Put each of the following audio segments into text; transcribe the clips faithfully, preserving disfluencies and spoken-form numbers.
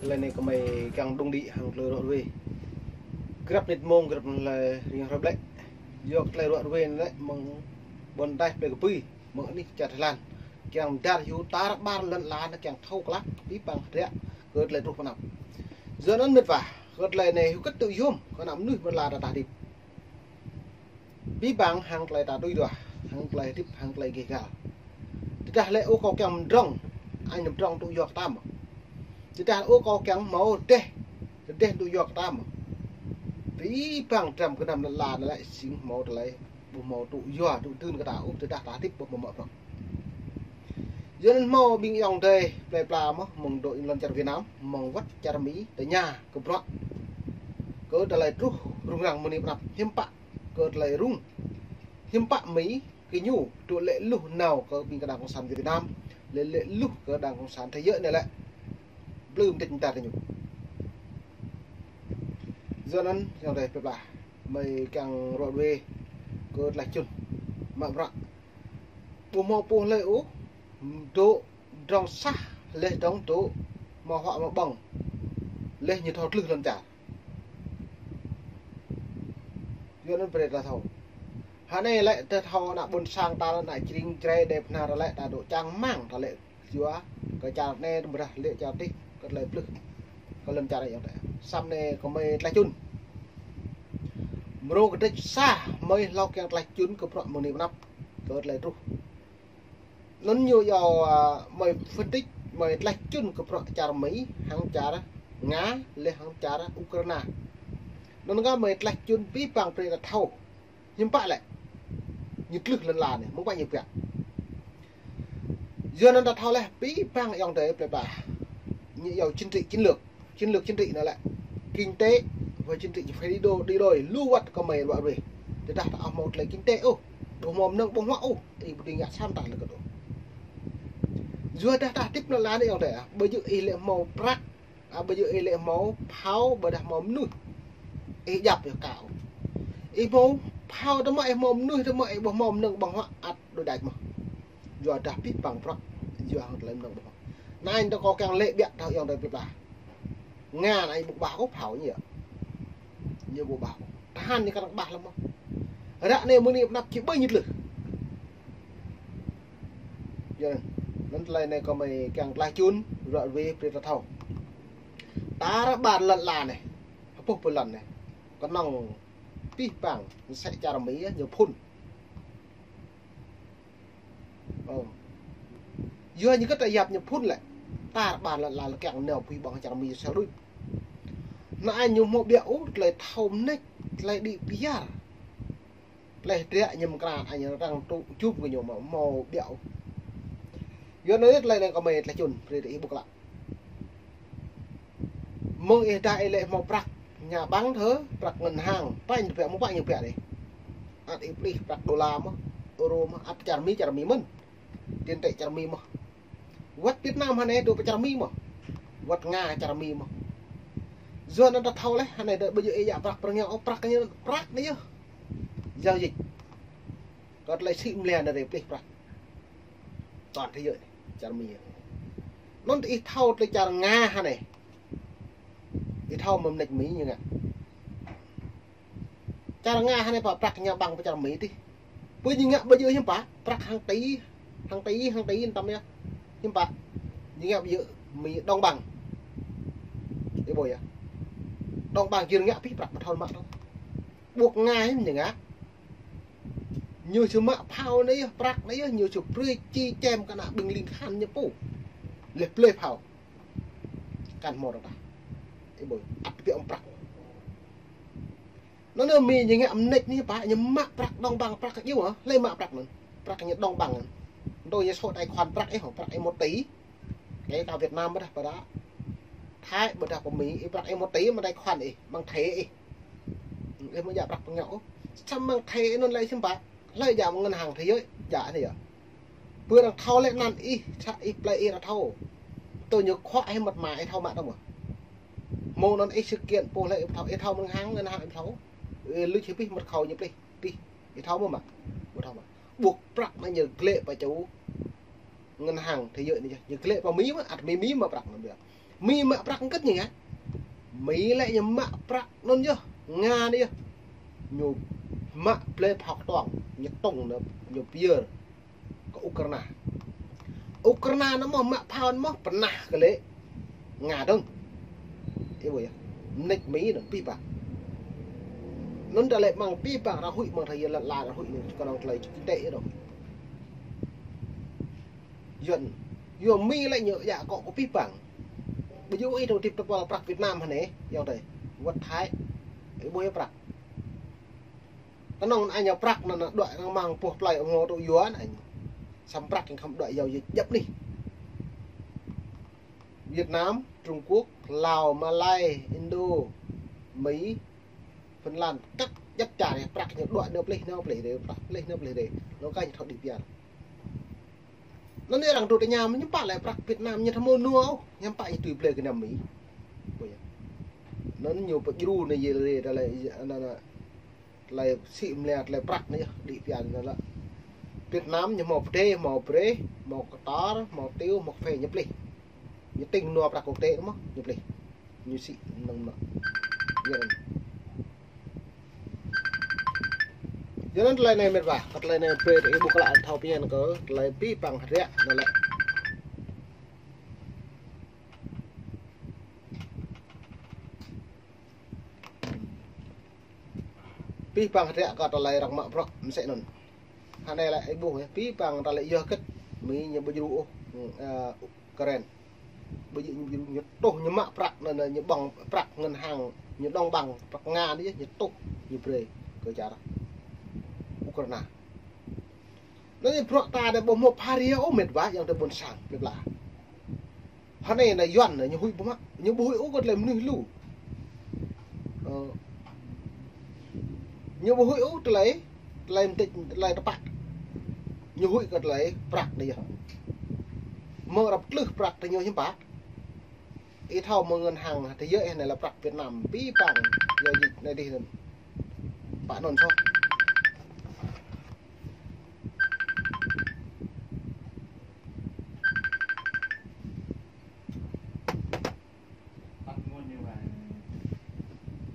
Tơlơi anai kơmơi kiăng đung đĭ hăng tơlơi ruă ruê. Grăp mơnit mông, grăp tơlơi rĭng hrơi ƀlĕ. Yua kơ tơlơi ruă ruê anai lĕ mơ̆ng ƀôn taih plei kơ pui, mơ̆ng anih čar Thái Lan. Kiăng dar hyu tar ƀar lŏn ala anai kiăng thâo klă, abih bang hơdră kơ tơlơi truh pơ anăp. Yua anŭn mĕt wa, kơ tơlơi anai hyu kơt tŭ yôm, kơ anăp mơnuih ƀôn lan ta tah hơdip. Abih bang hăng tơlơi ta tui duah, hăng tơlơi hơdip, hăng tơlơi gêh gal. Tơdah lĕ ơ kâo kiăng mdrŏng, añ mdrŏng tŭ yua kơ ta mơ̆. Tơdah ơ kâo kiăng hmâo rơdêh, rơdêh tŭ yua kơ ta mơ̆. Abih bang dram gơnam lŏn ala anai lĕ jing hmâo tơlơi, ƀu hmâo tŭ yua, tŭ dưn kơ ta ôh, tơdah ta hơdip ƀu hmâo mă bruă. Yua anŭn hmâo ƀing ayŏng adơi plei pla mơ̆, mơ̆ng dŏ lŏn čar Việt Nam, mơ̆ng wơ̆t čar Mi, tơña kơ bruă. Kơ tơlơi truh rŭng răng mơ̆ng anai pơ anăp hiư̆m pă, kơ tơlơi rŭng. Hiư̆m pă Mi, kơ ñu, tŭ lĕ luh nao kơ ƀing kơ đảng cộng sản Việt Nam, lĕ lĕ luh kơ đảng cộng sản thế giới anai lĕ. Blư̆ mơdĕt mơta kơ ñu. Yua anŭn, ayŏng adơi plei pla, kơmơi kiăng ruă ruê kơ tơlơi čun. Mă bruă. Ƀu hmâo pô hlơi ôh, dŏ drŏng sah, leh drŏng dŏ, hmâo huă hmâo ƀơ̆ng. Leh ñu thâo tlưh lŏn čar. Yua anŭn brơi ta thâo. Hơnai lĕ ta thâo ană ƀôn sang ta, ană čring črai đe pơhnar lĕ ta dŏ čang rơmang ta lĕ yua kơ čar anai tơmrah lĕ čar adih kơ tơlơi plưh kơ lŏn čar ayŏng adơi. Samơ̆ anai kơmơi tơlơi čun. Mrô kơdrêč sa kơmơi hlâo kiăng tơlơi čun kơ bruă mơ̆ng anai pơ anăp kơ tơlơi truh. Anŭn ñu yua, a, kơmơi phân tích, kơmơi tơlơi čun kơ bruă čar Mi, hăng čar Nga, leh hăng čar Ukraina. Anŭn kơ kơmơi tơlơi čun abih bang brơi ta thâo. Hiư̆m pă lĕ. Ñu tlưh lŏn ala anai, mơ̆ng pă ñu biă. Yua anŭn ta thâo leh, abih bang ayŏng adơi plei pla. Ñu yua chính trị chiến lược. Chiến lược chính trị anai lĕ. Kinh tế và chính trị ñu phải đi đôi, đi đôi, lu wơ̆t kơmơi ruă ruê. Tơdah ta ƀu hmâo tơlơi kinh tế ôh, ƀu hmâo mơnơ̆ng ƀơ̆ng huă ôh, ih ƀu dưi ngă sa mơta lĕ kơ dŏ. Yua dah ta hơdip lŏn ala anai ayŏng adơi ah, ƀu djơ̆ ih lĕ hmâo prăk, a, ƀu djơ̆ ih lĕ hmâo phao, ƀôdah hmâo mơnuih. Ih djăp yơh kâo. Ih hmâo phao tơmă, ih hmâo mơnuih tơmă, ih ƀu hmâo mơnơ̆ng ƀơ̆ng huă ăt đôč đač mơ̆n. Yua dah abih bang bruă, yua hăng tơlơi mơnơ̆ng ƀơ̆ng huă. Anai dŏ kâo kiăng lĕ biă thâo ayŏng adơi plei pla. Nga anai ƀu ƀah ôh phao ñu yơh. Ñu ƀu ƀah ôh. Tơhan ñu kơnơ̆ng ƀah lăm mơ̆n. Ră anai mơ̆ng anai pơ anăp či ƀơi ñu tlưh. Yua anŭn, anŭn tơlơi anai kơmơi kiăng tơlơi čun, ruă ruê brơi ta thâo. Tar ƀar lŏn ala anai. Hơpuh pơ lŏn anai. Kơnơ̆ng abih bang, mơsĕ čar Mi yơh, ñu phŭn. Ơ. Yua ñu kơ ta yap ñu phŭn lĕ. Tar ƀar lŏn ala lĕ kiăng nao pui ƀơ̆ng čar Mi sa đôč. Anai ñu hmâo biă ôh, tơlơi thâo mơneč, tơlơi đĭ pơyar. Tơlơi hơdră ñu mơkra, anai arăng tŭ čum kơ ñu hmâo, hmâo biă ôh. Yua anŭn tơlơi anai kơmơi tơlơi čun, brơi ih ƀuh klă. Mơ̆ng ih dah ih lĕ hmâo prăk nhà băng thơ, prăk ngân hàng, pă ñu biă, mơ̆ng pă ñu biă dih. Ăt ih plih prăk đô la mơ̆n, euro mơ̆n, ăt čar Mi, čar Mi mơ̆n. Tiền tệ čar Mi mơ̆n. Wơ̆t Việt Nam hơnai dŏ pơ čar Mi mơ̆n. Wơ̆t Nga čar Mi mơ̆n. Yua anŭn ta thâo leh, hơnai dŏ ƀu djơ̆ ih djă prăk pơ rơngiao, ơ, prăk ñu, prăk anai yơh. Giao dịch. Kơ tơlơi sĭ mơlia anai rai plih prăk. Toàn thế giới anai, čar Mi. Anŭn ih thâo tơlơi čar Nga hơnai. Ih thâo mơ̆ mơneč Mi ñu ngă. Čar Nga hơnai pă prăk ñu ƀơ̆ng pơ čar Mi dih. Pơ ñu ngă ƀu djơ̆ hiư̆m pă, prăk hàng tỷ, hàng tỷ, hàng tỷ tăm yơh. Hiư̆m pă. Ñu ngă ƀu djơ̆ Mi đồng bằng. Ih ƀuh yơh. Đồng bằng jing ngă abih prăk ƀu thâo mă thâo. Ƀuh Nga hiư̆m ñu ngă. Ñu či mă phao anai yơh, prăk anai yơh, ñu či brơi či čem kơ ană ƀing ling khan ñu pô. Leh blơi phao. Kăn hmâo dŏ tah. Ih ƀuh, ăt biă ƀơ̆ng prăk. Anŭn anai Mi ñu ngă mơneč anai pă, ñu mă prăk đồng bằng prăk ñu hă, hlơi mă prăk anŭn. Prăk ñu đồng bằng anŭn. Dŏ ñu số tài khoản prăk ih hă, prăk ih một tỷ. Kơ Việt Nam ƀôdah pơ Thái, ƀôdah pơ Mi, ih prăk ih một tỷ mă tài khoản ih, mơ̆ng thẻ ih. Ih mơ̆ djă prăk pơngiŏ ôh. Samơ̆ mơ̆ng thẻ anŭn lĕ hiư̆m pă. Hlơi djă mơ̆ng ngân hàng thế giới, djă anai yơh. Pơ arăng thâo lĕ anăn ih, sa ih plei ih arăng thâo. Tơ ñu khua ih mơ̆t mă ih thâo mă tơmơ̆. Mơ̆ng anŭn ih sự kiện pô hlơi ih thâo, ih thâo mơ̆ng ngân hàng, ngân hàng ih thâo. Ih luč hĭ pih mơ̆t khâu ñu plih, pih. Ih thâo mơ̆ mă. Ƀu thâo mă. Ƀuh prăk anai ñu glĕ pơ čô ngân hàng thế giới anai yơh. Ñu glĕ pơ Mi mơ̆, ăt Mi Mi mă prăk anŭn biă. Mi mă prăk kơ̆t ñu ngă. Mi lĕ ñu mă prăk anŭn yơh, Nga anai yơh. Ñu mă blơi phao ktuang, ñu tŏng anŭn, ñu pơyơr kơ Ukraina. Ukraina anŭn mơ̆ mă phao anŭn mơ̆ pơnah kơ lĕ Nga dơ̆ng. Ih ƀuh yơh. Mơneč Mi anŭn pih păng. Anŭn ta lĕ mơ̆ng pih păng arăng huĭ, mơ̆ng tơlơi lŏn ala arăng huĭ anŭn, kơnơ̆ng tơlơi čih tĕ yơh arăng huĭ. Yuan, yua Mi lĕ ñu djă akŏ kơ pih păng. Ƀu djơ̆ ih tơlơi hơdip tơpul prăk Việt Nam hă anai, ayŏng adơi. Wơ̆t Thái, ih ƀuh yơh prăk. Kơnơ̆ng anai ñu prăk anŭn, anŭn đuaĭ arăng mơ̆ng boh plơi ngŏ tŭ Yuan anŭn. Samơ̆ prăk ñu khŏm đuaĭ yua djăp anih. Việt Nam, Trung Quốc, Lào, Malai, Indo, Mi, Phần Lan, kăk djăp čar yơh, prăk ñu đuaĭ nao plih, nao plih dih, prăk plih, nao plih dih. Anŭn kah ñu thâo đĭ pian. Anŭn arăng dŏ tơña mơ̆ ñu pă lĕ prăk Việt Nam ñu thâo mơ̆ nua ôh, ñu pă ñu tui blơi kơ anăm Mi. Ƀuh yơh. Anŭn ñu pơdjru anai yơh lĕ, tơlơi, anŭn, anŭn, tơlơi sĭ mlĕ, tơlơi prăk anai yơh, đĭ pian anŭn lĕ. Việt Nam ñu hmâo pơdai, hmâo brơi, hmâo kơtor, hmâo tiu, hmâo kơphê ñu plih. Ñu tĭng nua prăk quốc tế mơ̆, ñu plih. Ñu sĭ mơnơ̆ng mơnă. Yua anŭn. Yua anŭn tơlơi anai mĕt wa, kơ tơlơi anai brơi ih ƀuh klă thâo pian kơ tơlơi pih păng hơdră anŭn lĕ. Pih păng hơdră kơ tơlơi arăng mă bruă mơsĕ anŭn. Hơnai lĕ ih ƀuh yơh, pih păng tơlơi yơh kơ̆t, Mi ñu ƀu djru ôh, ơ, Karen. Ƀu djơ̆ ñu ƀu djru, ñu tuh ñu mă prăk anŭn, anŭn ñu ƀơ̆ng prăk ngân hàng, ñu đồng bằng, prăk Nga anai yơh, ñu tuh, ñu brơi kơ čar Ukraina. Anŭn ñu bruă ta anai ƀu hmâo phara ôh mĕt wa, ayŏng adơi ƀôn sang, plơi pla. Hơnai anai Yuan anai ñu huĭ ƀu mă, ñu ƀu huĭ ôh kơ tơlơi mơnuih lu. Ơ. Ñu ƀu huĭ ôh tơlơi, tơlơi mơteč, tơlơi tơpă. Ñu huĭ kơ tơlơi prăk anai yơh. Mơ̆ng arăng tlưh prăk tơ ñu hiư̆m pă. Ih thâo mơ̆ng ngân hàng thế giới anai lĕ prăk Việt Nam pih păng, giao dịch anai dih anŭn. Pă anŭn soh.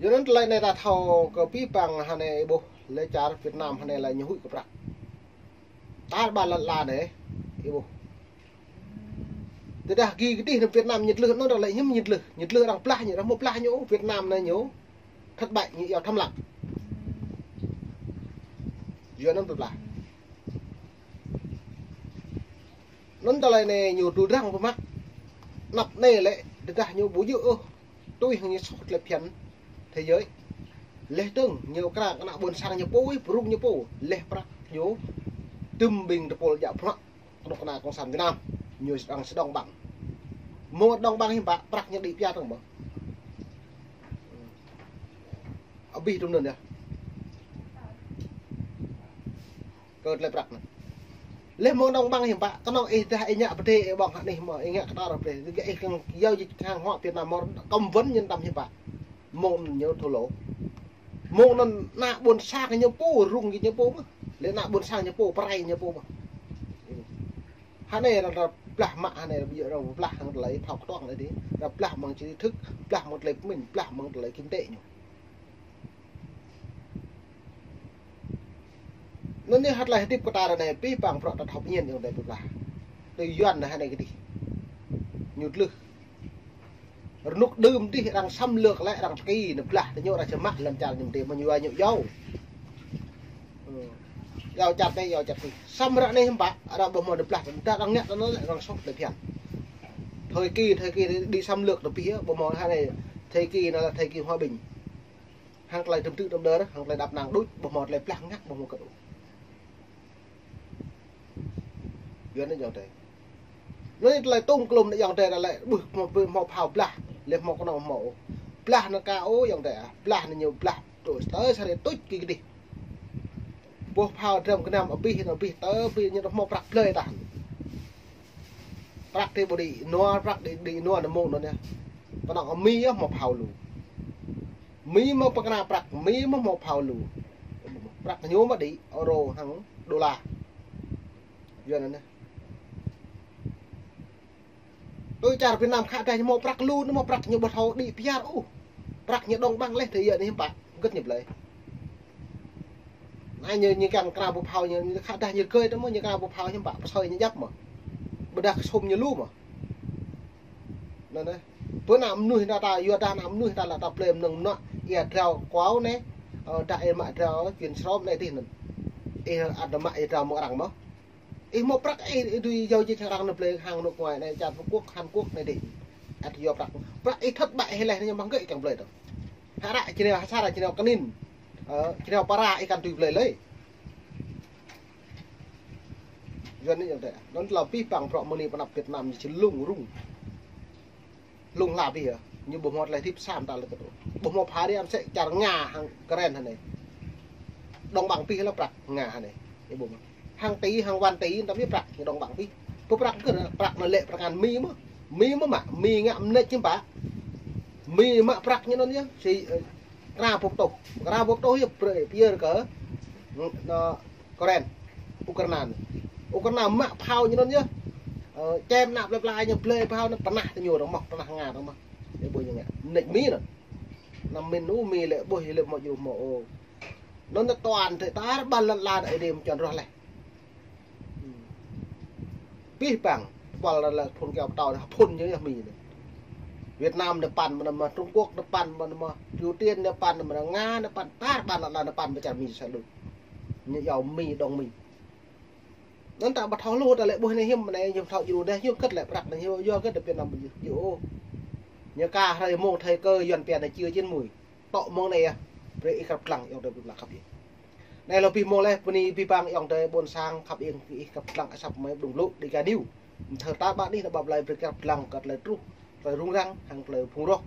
Yua anŭn tơlơi anai ta thâo kơ pih păng hơnai ih ƀuh lĕ čar Việt Nam hơnai lĕ ñu huĭ kơ prăk. Tar ƀar lŏn ala anai, ih ƀuh. Tơdah gih kơdih anŭn Việt Nam ñu tlưh anŭn lĕ hiư̆m ñu tlưh. Ñu tlưh arăng blah ñu, arăng hmâo blah ñu, Việt Nam anai ñu thất bại ñu iâu thăm lặng. Yua anŭn blah. Anŭn tơlơi anai ñu tŭ drăng pơmă. Anăp anai lĕ tơdah ñu ƀu djơ̆ ôh, tui hăng ñu soh tơlơi phiăn thế giới. Leh dơ̆ng ñu krang kơ ană ƀôn sang ñu pô, ih pơrŭng ñu pô. Leh prăk ñu tŭm ƀing tơpul djă bruă kơnuk kơna cộng sản Việt Nam. Ñu sơdang sơdang ƀăng. Mơ̆ đồng bằng hiư̆m pă, prăk ñu đĭ pia tơ̆ng mơ̆. Abih tŭm anŭn yơh. Kơ tơlơi prăk anŭn. Leh mơ̆ng đồng bằng hiư̆m pă, kơnơ̆ng ih dah ih ngă pơdai ih ƀơ̆ng hă anih mơ̆, ih ngă kơtor pơdai. Ih kăng giao dịch hàng hóa Việt Nam mơ̆ cấm vận ñu tăm hiư̆m pă. Mơ̆ng ñu thô lỗ. Mơ̆ng anŭn ană ƀôn sang ñu pô, rŭng kơ ñu pô mơ̆. Leh ană ƀôn sang ñu pô, pơrai ñu pô mơ̆. Hơnai arăng blah mă, hơnai arăng ƀu djơ̆ arăng blah hăng tơlơi thâo kơtuang lĕ dih. Arăng blah mơ̆ng trí thức, blah mơ̆ng tơlơi pơmĭn, blah mơ̆ng tơlơi kinh tế ñu. Anŭn yơh hơt tơlơi hơdip kơ ta ră anai pih păng bruă ta thâo pơñen ayŏng adơi pơblah. Tui Yuan anai hơnai kơdih. Ñu tlưh. Rơnŭk đưm dih arăng xâm lược lĕ arăng tơki anŭn blah tơ ñu arăng čơmă lăm čar ñu mơdê mơ̆ ñu yua ñu iâu. Ơ. Iâu čăt anai, iâu čăt adih. Samơ̆ ră anai hiư̆m pă, arăng ƀu hmâo anŭn blah, tơdah arăng ngă tơ anŭn lĕ arăng soh tơlơi phiăn. Thời kỳ, thời kỳ đi xâm lược tơ pih yơh, ƀu hmâo hơnai, thời kỳ anŭn lĕ thời kỳ hòa bình. Hăng tơlơi tơm tư̆ tơm đơr, hăng tơlơi đăp năng đôč, ƀu hmâo tơlơi blah ngă, ƀu hmâo kơ tŭ. Yuan anai ayŏng adơi. Anai tơlơi tŭng klum anai ayŏng adơi, tơlơi ƀuh hmâo, hmâo phao blah, leh hmâo kơnơ̆ng hmâo. Blah anŭn ka ôh ayŏng adơi ah, blah anŭn ñu blah. Tui tơ sa rê tuč kơ kơdih. Boh phao dram gơnam abih, anŭn abih tơ, abih ñu hmâo prăk blơi tah. Prăk tơ ƀu đĭ nua, prăk đĭ, đĭ nua anŭn mơ̆ng anŭn yơh. Kơnơ̆ng Mi yơh hmâo phao lu. Mi mơ̆ pơkra prăk, Mi mơ̆ hmâo phao lu. Prăk ñu mơ̆ đĭ euro hăng đôla. Yuan anŭn yơh. Tui čar Việt Nam khă dah ñu hmâo prăk lu, ñu hmâo prăk ñu ƀu thâo đĭ pơyơr ôh. Prăk ñu đồng bằng laih, tơ yơh anai hiưm pă, hơget ñu blơi. Anai ñu, ñu kiăng kra ƀu phao ñu, ñu khă dah ñu rơgơi tơ mơ̆, ñu kra ƀu phao hiưm pă, pơsơi ñu djăp mơ̆. Ƀôdah kơsum ñu lu mơ̆. Anŭn anai. Pơ ană mơnuih ta, ta yua dah ană mơnuih ta lĕ ta blơi mơnơ̆ng mơnuă, ia drao kuâo anai, ơ, dah ia mă drao, čuên srom anai tih anŭn. Ih ăt mă ia drao mơ̆ng arăng mơ̆. Ih hmâo prăk ih, ih dưi giao dịch hăng arăng anŭn blơi hăng nước ngoài anai, čar Trung Quốc, Hàn Quốc anai dih. Ăt yua prăk. Prăk ih thất bại ih laih anai mơ̆ng hơget ih kiăng blơi tơ. Hơră čơnao, hơsar čơnao kơnin. Ơ, čơnao para ih kăn dưi blơi lơi. Yua anai yơh tơ. Anŭn tơlơi abih bang bruă mơni pơ anăp Việt Nam ñu či lung rung. Lung hla abih yơh. Ñu ƀu hmâo tơlơi hơdip sa mơta lơi kơ tơ. Ƀu hmâo phara đĭ amăng sĕ čar Nga hăng Kren hơnai. Đồng bằng abih lĕ prăk Nga hơnai. Ih ƀuh mơ̆. Hàng tỷ, hàng vạn tỷ, tơdah yơh prăk ñu đồng bằng abih. Pơ prăk kơ, prăk anŭn lĕ prăk anăn Mi mơ̆. Mi mơ̆ mă, Mi ngă mơneč hiưm pă. Mi mă prăk ñu anŭn yơh. Si, ơ, kra ƀôk tôh. Kra ƀôk tôh yơh brơi, pơyơr kơ, anŭn, Kren, Ukraina anai. Ukraina mă phao ñu anŭn yơh. Ơ, čem ană plơi pla ñu blơi phao anŭn pơnah tơ ñu dong mơ̆, pơnah Nga dong mơ̆. Ih ƀuh ñu ngă. Mơneč Mi anŭn. Anăm mĭn ôh Mi lĕ ƀuh lĕ hmâo djru hmâo ôh. Anŭn tơ toàn thế tar ƀar lŏn ala Ơi Adai mơčon roh laih. Abih bang, tơpul lĕ phun kiao pơtâo anai, phun ñu yơh Mi anai. Việt Nam anai păn mơ̆n mơ̆, Trung Quốc anai păn mơ̆n mơ̆, Triều Tiên anai păn mơ̆n mơ̆, Nga anai păn, tar ƀar lŏn ala anai păn mơ̆ čar Mi sa lu. Ñu yua Mi, đồng Mi. Anŭn ta ƀu thâo hluh, ta lĕ ƀuh anai hiưm anai, ñu thâo djru dah, ñu hơget lĕ prăk anai, ñu yua hơget Việt Nam ƀu djru ôh. Ñu ka hrơi mông thời cơ Yuan pia anai chia chín mười. Tŏ mơ̆ng anai yơh. Brơi ih krăp lăng ayŏng adơi ƀing khăp ih. Anai lŏ abih mông laih, bơni abih bang ayŏng adơi ƀôn sang khăp ih, ih krăp lăng asăp mơi Đung Lô Dega News. Thơ ta ƀă anih ană ƀă plơi brơi krăp lăng kơ tơlơi truh, tơlơi rŭng răng hăng tơlơi phung roh.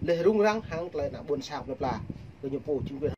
Laih rŭng răng hăng tơlơi ană ƀôn sang plơi pla. Kơ ñu pô chính quyền